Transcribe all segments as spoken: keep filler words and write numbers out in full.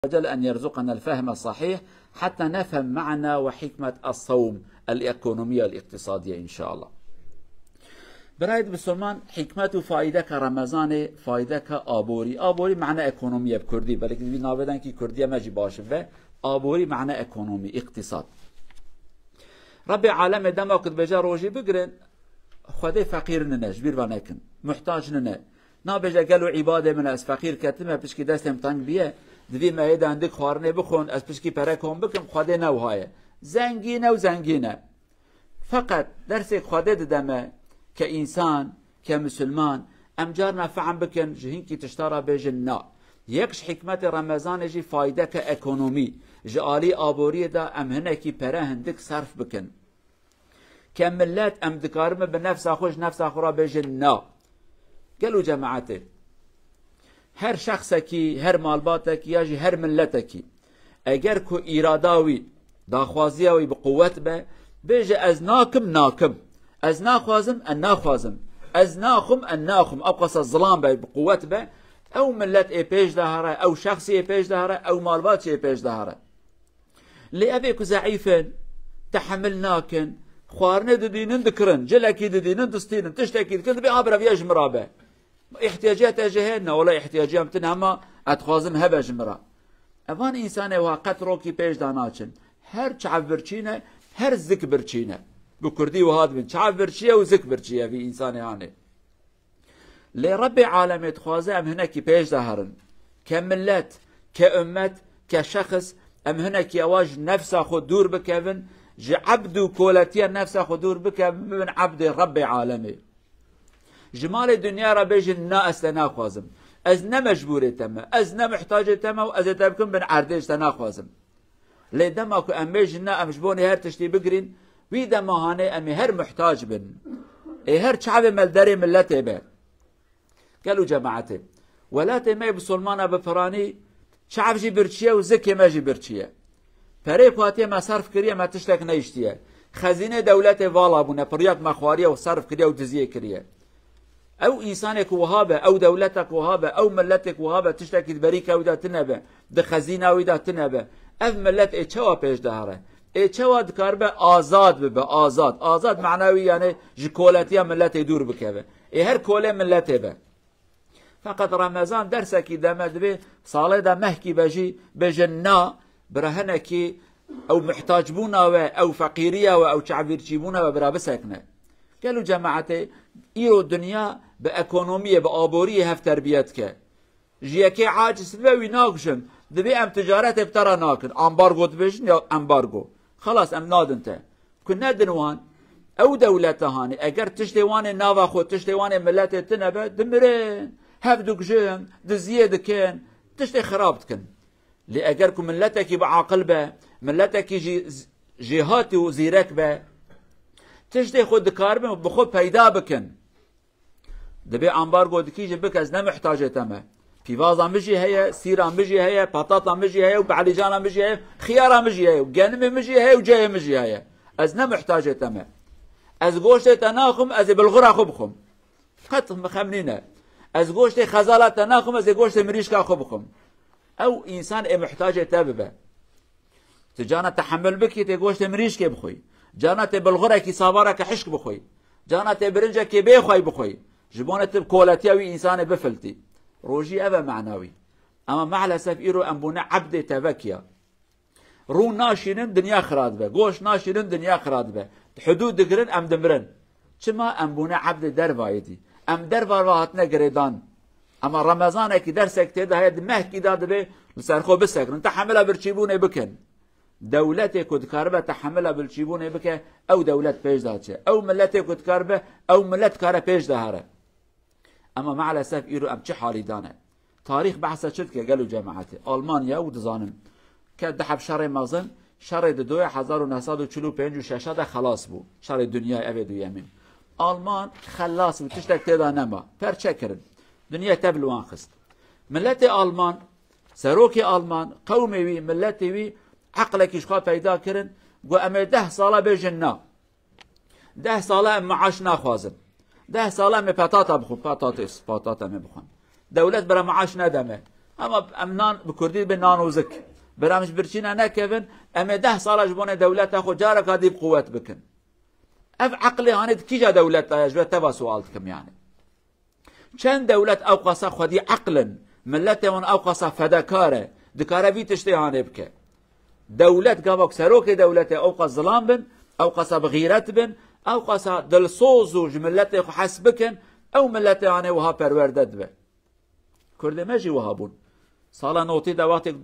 وجل أن يرزقنا الفهم الصحيح حتى نفهم معنى وحكمة الصوم الإيكونومية الاقتصادية إن شاء الله. Birayê Bisilman, hikmet û faydeka Remezanê, faydeka aborî. Aborî mane ekonomî ye bi kurdî, belkî vî navê denkî kurdî me jî baş be. Aborî mane ekonomî, îqtîsad. Rebbê alemê dema ku dibêje rojî bigirin, Xwedê feqîr nine, ji bîr ve nekin. Muhtac nine. Nabêje gelo îbadê min e, ez feqîr ketime, pişkî destê min teng biye, divî me êdî hindik xwarinê bixwin, ez pişkî pere kom bikim, Xwedê ne wiha ye. Zengîn e û zengîn e. Feqet dersê Xwedê dide me ke însan, ke misilman, em carna fehm bikin, ji hinkî tişta re bêjin na. Yek ji hikmetê Remezanê jî faydeke ekonomî, ji alî aboriyê de em hinekî pere hindik serf bikin. Ke millet em dikaribin bi nefsa xwe ji nefsa xwe re bêjin na. Gelo cemaetê, her şexsekî, her malbatekî ya jî her miletekî, eger ku îrada wî, daxwaziya wî bi quwet be, bêje ez nakim, nakim. Ez naxwazim, ez naxwazim. Ez naxwim, ez naxwim. Ew qasa zilam be, bi quwet be, ew milet ê pêş de here, ew şexsî ê pêş de here, ew malbat jî ê pêş de here. Lê ev ê ku zeîf in, tehemil nakin, xwarinê didînin dikirin, cilekî didînin distînin, tiştekî dikin, dibê ha bira viya ji min re be. Îhtiyacîya te jê heye? Na wela îhtiyacîya min tune, hema ez dixwazim hebe ji min re. Evan însanê wiha qet rokî pêş de naçin. Her çav birçî ne, her zik birçî ne. Bi kurdî wiha dibin, çav birçî ye û zik birçî ye vî însanê hanê. Lê Rebbê alemê dixwaze em hinekî pêş de herin. Ke millet, ke ummet, ke şexs, em hinekî ewa ji nefsa xwe dûr bikevin, ji ebd û koletiya nefsa xwe dûr bikevin, bibin ebdê Rebbê alemê. Ji malê dinya re bêjin, na, ez te naxwazim. Ez ne mecbûrê te me, ez ne mihtacê te me û ez ê te bikim bin erdê, ji te naxwazim. Lê dema ku em bêjin, na, em ji bonê her tiştî bigirîn, wî dema hanê em ê her muhtac bin. Ê her çavê me li derê miletê be. Gelo cemaetê, welatê me yê bisolmana bi piranî çav jî birçî ye û zikê me jî birçî ye. Perê ku hatiye me serf kiriye, me tiştek neyiştiye. Xezînê dewletê vala bûne, piriyat me xwariye û serf kiriye û diziyê kiriye. Ew însanê ku wiha be, ew dewleta ku wiha be, ew miletê ku wiha be, tiştekî di berîka wî de tune be, di xezîna wî de tune be, ev milet ê çawa pêş de here? Ê çawa dikaribe azad bibe, azad? Azad mana wî, yani, ji koletiya miletê dûr bikeve. Ê her kolê miletê be. Feqet Remezan dersekî deme, divê salê de mehkî be jî bêje na, bira hinekî ew mihtacbûna we, ew feqîriya we, ew çavbirçîbûna we bira bisekine. Gelo cemaetê, îro dinya bi ekonomiyê, bi aboriyê hev terbiye dike. Ji yekê aciz dibe, wî nakujin. Divê em ticaretê bi te re nakin. Ambargo dibêjin ya embargo. Xelas, em nadin te. Ku nedin wan, ew dewlete hanê, eger tiştê wan ê nava xwe, tiştê wan ê miletê tune be, dimirin. Hev dikujin, diziyê dikin, tiştê xirab dikin. Lê eger ku miletekî bi aqil be, miletekî jî z-, jêhatî û zîrek be, tiştê xwe dikaribin bi xwe peyda bikin. Dibê ambargo dikî jî bike, ez ne muhtacê te me. Pîvaza min jî heye, sîra min jî heye, patata min jî heye û behlîcana min jî heye, xiyara min jî heye û genimê min jî heye û ceyê min jî heye. Ez ne muhtacê te me. Ez goştê te naxwim, ez ê bilxura xwe bixwim. Qet xem nîne. Ez goştê xezala te naxwim, ez ê goştê mirîşka xwe bixwim. Ew însan ê muhtacê te bibe. Tu cana tehemul bikî, tê goştê mirîşkê bixwî. Cana tê bilxurekî savareke hişk bixwî. Cana tê birincekê bêxwey bixwî. Ji bona tu koletiya wî însanê bifiltî. Rojî ev e mana wî. Ama maalesef îro em bûne ebdê tevekiya. Rû naşînin, dinya xira dibe. Goşt naşînin, dinya xira dibe. Hudûd digirin, em dimirin. Çima? Em bûne ebdê dervayê dî. Em derva ve hatine girêdan. Ema Remezanekî dersek tê de heye, di mehkî de dibê li ser xwe bisekinin. Tehemila birçîbûnê bikin. Dewletê ku dikaribe tehemila birçîbûnê bike, ew dewlet pêş de diçe. Ew miletê ku dikaribe, ew milet dikare pêş de here. Ema maalesef îro em çi halî dane? Tarîx behsa çi dike gelo cemaetê? Almanya û dizanin ke di heb şerê mezin, şerê di doya hezar û neh sed û çil û pênc û şeş de xelas bû. Şerê dinyayê ev ê duyemîn. Alman xelas bû, tiştek tê de nema. Perçe kirin. Dinya tev li wan xist. Miletê Alman, serokê Alman, qewmê wî, miletê wî eqlekî ji xwe peyda kirin, got, em ê deh sala bêjin na. Deh sala em maaş naxwazin. Deh sala em ê petata bixwin, patates, patata em ê bixwin. Dewlet bira maaş nede me. Ama em nan, bi kurdî dibê nan û zik. Bira em ji birçî ne nekevin, em ê deh sala ji bonê dewleta xwe careka dî bi quwet bikin. Ev eqlê hanê di kîja dewleta ye, ji we teva sual dikim yani. Çend dewlet ewqasa xwedî eql in, miletê wan ewqasa fedakar e, dikare vî tiştê hanê bike. Dewlet gava ku serokê dewletê ewqas zilam bin, ewqasa bi xîret bin, ewqasa dilsoz û ji miletê xwe hes bikin, ew miletê hanê wiha perwerde dibe. Kurdê me jî wiha bûn. Sala notî de wextê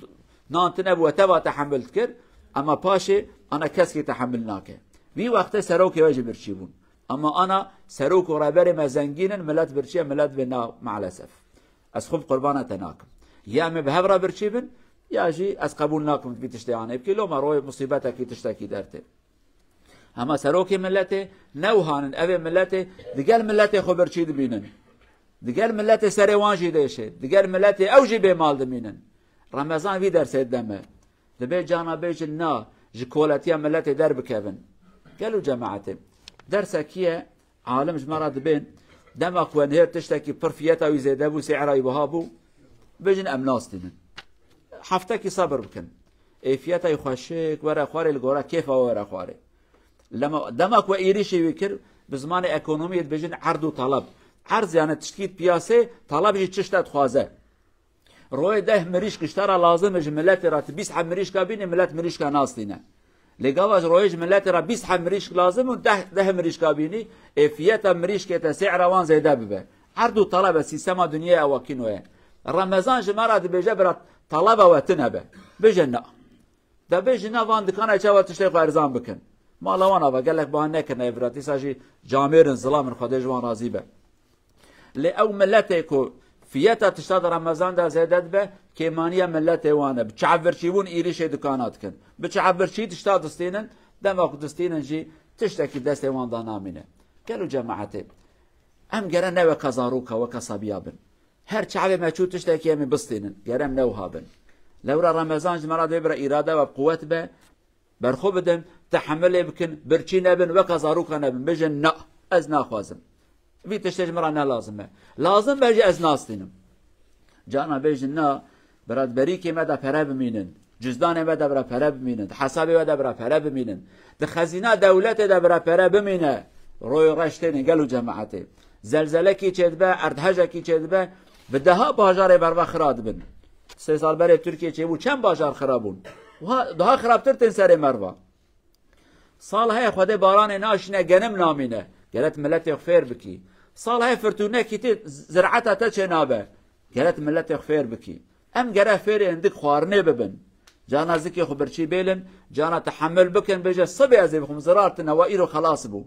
nan tine bû, we teva tehemil dikir, ama paşê ana keskî tehemil nake. Vî wextê serokê we jî birçî bûn. Ama ana serok û reberê me zengîn in, milet birçî ye, milet vê na maalesef. Ez xwe bi qurbana te nakim. Ya em ê bi hev re birçî bin, ya jî ez qebûl nakim vî tiştê anê bikî. Loma royê musîbetekî tiştekî dertê. Hema serokê miletê ne wiha nin, ev ê miletê digel miletê xwe birçî dibînin. Digel miletê serê wan jî dêşê. Digel miletê ew jî bêmal dimînin. Remezan vî dersê dide me. Dibê cana bêjin na, ji koletiya miletê derbikevin. Gelo cemaetê. Dersekî ye, alim ji me re dibên, dema ku we nihêr tiştekî pir fiyeta wî zêde bû, sê'ra wî wiha bû, bêjin em nastînin. Heftekî sebir bikin. Ê fiyeta wî xweşik, were xwarê li gora kêfa we were xwarê. Lema, dema ku we êrîşê wî kir, bi zimanê ekonomiyê dibêjin erd û taleb. Erz yani tiştkî di piyasê, taleb jî tişt e dixwaze. Royê deh mirîşk ji te re lazim e, ji miletê re tu bîst heb mirîşka bînî, milet mirîşka nastîne. Lê gava ji royê ji miletê re bîst heb mirîşk lazim û deh, deh mirîşka bînî, ê fiyeta mirîşkê te sê'ra wan zêde bibe. Erd û taleb e, sîstema dinyayê ewakîno ye. Remezan ji me re dibêje bira taleba we tune be. Bêje na. De bêjin na van dikana çawa tiştê xwe erzan bikin. Mala wan ava gelek bihan nekirine ev bira. Dîsa jî camêr in, zilam in, Xwedê ji wan razî be. Lê ew miletê ku fiyeta tişta di Remezan de zêde dibe, kêmaniya miletê wan e. Bi çavbirçîbûn êrîşê dikana dikin. Bi çavbirçî tişta distînin, dema ku distînin jî tiştekî destê wan de namîne. Gelo cemaetê, em gere ne weka zaroka, weka sabiya bin. Her çavê me çû tiştekî em ê bistînin. Gere em ne wiha bin. Lewra Remezan ji me re dê bira îrade we bi quwet be, berxwe bidin, tehemilê bikin, birçî nebin, weka zaroka nebin. Bêjin, na, ez naxwazim. Vî tiştê ji min re ne lazim e. Lazim be jî ez nastînim. Cana bêjin, na, bira di berîkê me de pere bimînin. Cizdanê me de bira pere bimînin. Di hesabê we de bira pere bimînin. Di xezîna dewletê de bira pere bimîne. Royê reş têne gelo cemaetê. Zelzelekî çêdibe, erdhejekî çêdibe, bi deha bajarê berve xira dibin. Sê sal berê Tirkiye çêbû, çend bajar xira bûn? Wiha daha xirabtir tên serê merva. Sal heye Xwedê baranê naşîne, genim namîne. Geret miletê xwe fêr bikî. Sal heye firtûnekî tê, zir'eta te çênabe. Geret miletê xwe fêr bikî. Em gere fêrê hindik xwarinê bibin. Cana zikê xwe birçî bêlin, cana tehemil bikin, bêje sibê ez ê bixwim, zirar tine, we îro xelas bû.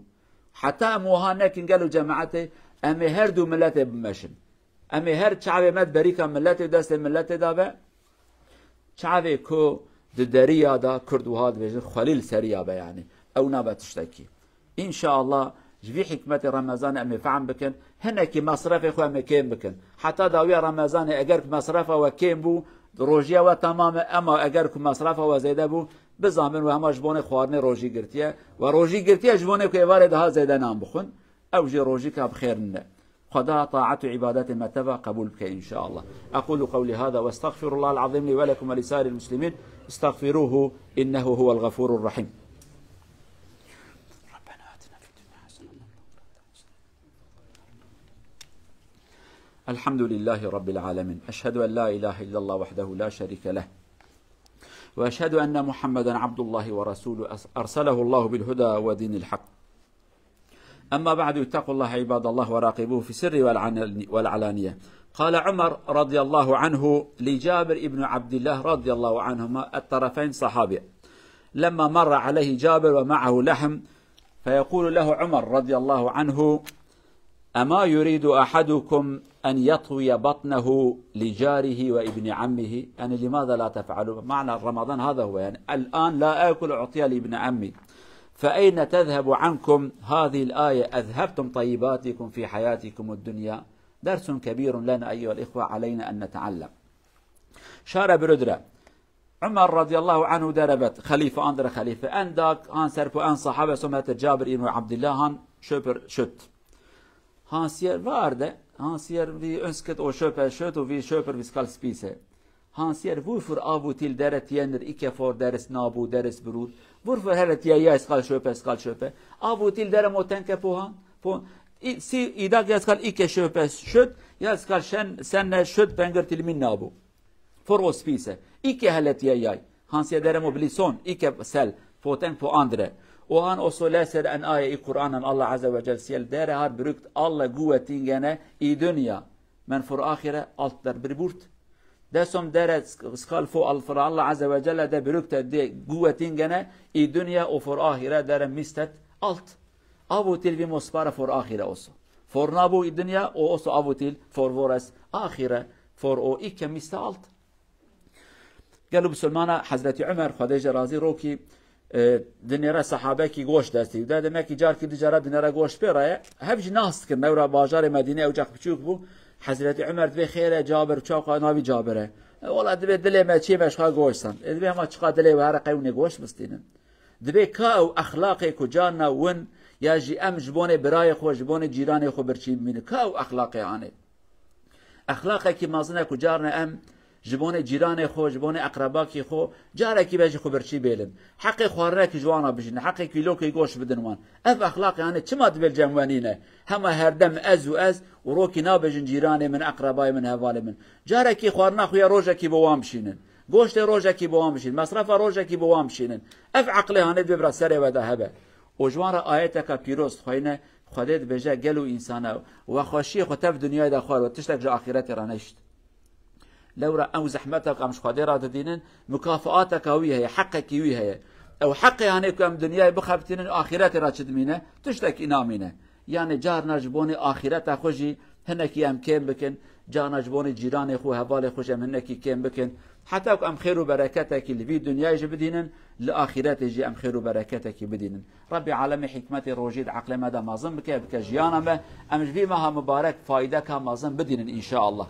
Heta em wiha nekin gelo cemaetê, em ê her du miletê bimeşin. Em ê her çavê me di berîka miletê, destê miletê de be. Çavê ku di deriya de Kurd wiha dibêjin, xwelî li seriya be yani. Ew nabe tiştekî. Înşallah ji vî hikmetê Remezanê em ê fehm bikin. Hinekî mesrefê xwe em ê kêm bikin. Heta dawiya Remezanê eger ku mesrefa we kêm bû, rojiya we temam e, ema eger ku mesrefa we zêde bû, bizanbin we hema ji bonê xwarinê rojî girtiye. We rojî girtiye ji bonê ku êvarê daha zêde nan bixwin. Ew jî rojîka bi xêr nine. Xweda taet û îbadetê me teva qebûl bike înşallah. أقول قولي هذا وأستغفر الله العظيم لي ولكم ولسائر المسلمين. استغفروه إنه هو الغفور الرحيم. ربنا آتنا في الدنيا حسنة. الحمد لله رب العالمين. أشهد أن لا إله إلا الله وحده لا شريك له. وأشهد أن محمدا عبد الله ورسوله أرسله الله بالهدى ودين الحق. أما بعد، اتقوا الله عباد الله وراقبوه في السر والعن-، والعلانية. قال عمر رضي الله عنه لجابر بن عبد الله رضي الله عنهما، الطرفين صحابة، لما مر عليه جابر ومعه لحم، فيقول له عمر رضي الله عنه: أما يريد أحدكم أن يطوي بطنه لجاره وابن عمه؟ يعني لماذا لا تفعلون؟ معنى رمضان هذا هو، يعني الآن لا آكل، أعطيها لابن عمي. فأين تذهب عنكم هذه الآية: أذهبتم طيباتكم في حياتكم الدنيا؟ درس كبير لنا أيها الإخوة، علينا أن نتعلم. Şare birudre. Umar radıyallahu anhu dere vet, xelîfe, an dire xelîfe. En dak, han serpo, en sahabe, somete Cabir ibn Abdillah, han şöpür şöt. Han siyer varde, han siyer vi önskit o şöpe şöt û vi şöpür vi skal spîse. Hans hier, wofür Avutil dere tienir ikke vor deres nabu, deres brut? Wofür hele tiya ja skal schöpe, skal schöpe? Avutil dere mo tenke pohan? Po, i, si, idag ja skal ikke schöpe schütt, ja skal schen, senne schütt penger til min nabu. For o spise. Ikke hele tiya ja. Hans hier dere mo blison, ikke sel, po tenk po andre. O han oso leser en aye i Kur'anen Allah Azze ve Celle siel dere har brükt alle guwe tingene i dünya. Men vor Ahire alt der briburt. Desom dere sk-, skal vor al-, vor Allah Azze ve Celle de brükte de guwe tingene i dünya o vor Ahire dere mistet alt. Avutil vi mospara vor Ahire oso. Vor nabu i dünya o oso avutil vor vores Ahire vor o ikke miste alt. Gelo Musulmana Hezretî Umer, Xwedê jê razî rokî, e, dinêre sahabekî goş destî. De demekî carkî du cara dinêre goş pê re ye. Hev jî nas dikin. Newra bajarê Medînê ew cax biçûk bû. Hezretî Umer dibê xêre Cabir, çaqa navî Cabir e. E, wala dibê dilê me çê me ji xwe goş san. E, dibê hema çiqa dilê we here qewnê goş bistînin. Dibê ka ew exlaqê ku carna win ya jî em ji bonê birayê xwe, ji bonê cîranê xwe birçî bimînin. Ka ew exlaqê anê. Exlaqekî mezin e ku carna em ji bonê cîranê xwe, ji bonê eqrebakî xwe, carekî be jî xwe birçî bêlin. Heqê xwarinekî ji wan re bijînin, heqê kîlokê goş bidin wan. Ev exlaqê anê çima dibê li cem we nîne? Hema herdem ez û ez û rokî nabêjin cîranê min, eqrebayê min, hevalê min. Carekî xwarina xwe ya rojekî bo wan bişînin. Goştê rojekî bo wan bişînin. Mesrefa rojekî bo wan bişînin. Ev eqlê hanê dibê bira serê we de hebe. Û ji wan re ayeteka pîroz dixweyne, Xwedê dibêje gelo însana we xweşiyê xwe tev dinyayê de xwar we tiştek ji axîretê re neşt. Lewra ew zehmeta ku em ji Xwedê re didînin, mukafaateka wî heye, heqekî wî heye. Ew heqê hanê ku em dinyayê bixebitînin, axîretê re çi dimîne? Tiştekî namîne. Yanî carna ji bonê axîreta xwe jî hinekî em kêm bikin, carna ji bonê cîranê xwe, hevalê xwe jî em hinekî kêm bikin. Heta ku em xêr û bereketekî li vî dinyayê jî bidînin, li axîretê jî em xêr û bereketekî bidînin. Rebbî alemê hikmetê rojî di eqlê me de mezin bike, bike jiyana me, em ji vî meha mibarek faydeka mezin bidînin înşaallah.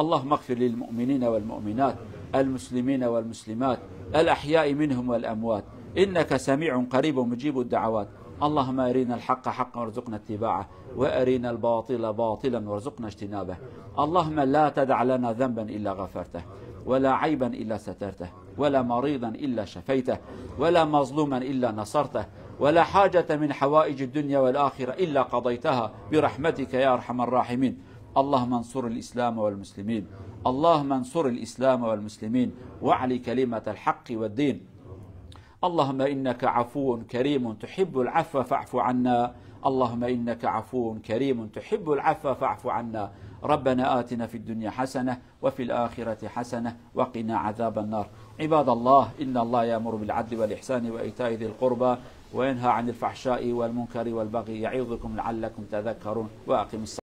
اللهم اغفر للمؤمنين والمؤمنات، المسلمين والمسلمات، الأحياء منهم والأموات، إنك سميع قريب مجيب الدعوات. اللهم أرنا الحق حقا وارزقنا اتباعه، وأرنا الباطل باطلا وارزقنا اجتنابه. اللهم لا تدع لنا ذنبا إلا غفرته، ولا عيبا إلا سترته، ولا مريضا إلا شفيته، ولا مظلوما إلا نصرته، ولا حاجة من حوائج الدنيا والآخرة إلا قضيتها برحمتك يا أرحم الراحمين. اللهم انصر الإسلام والمسلمين. اللهم انصر الإسلام والمسلمين، واعل كلمة الحق والدين. اللهم إنك عفو كريم تحب العفو فاعف عنا. اللهم إنك عفو كريم تحب العفو فاعف عنا. ربنا آتنا في الدنيا حسنة وفي الآخرة حسنة وقنا عذاب النار. عباد الله، إن الله يأمر بالعدل والإحسان وإيتاء ذي القربى وينهى عن الفحشاء والمنكر والبغي يعظكم لعلكم تذكرون. وأقم الصلاة.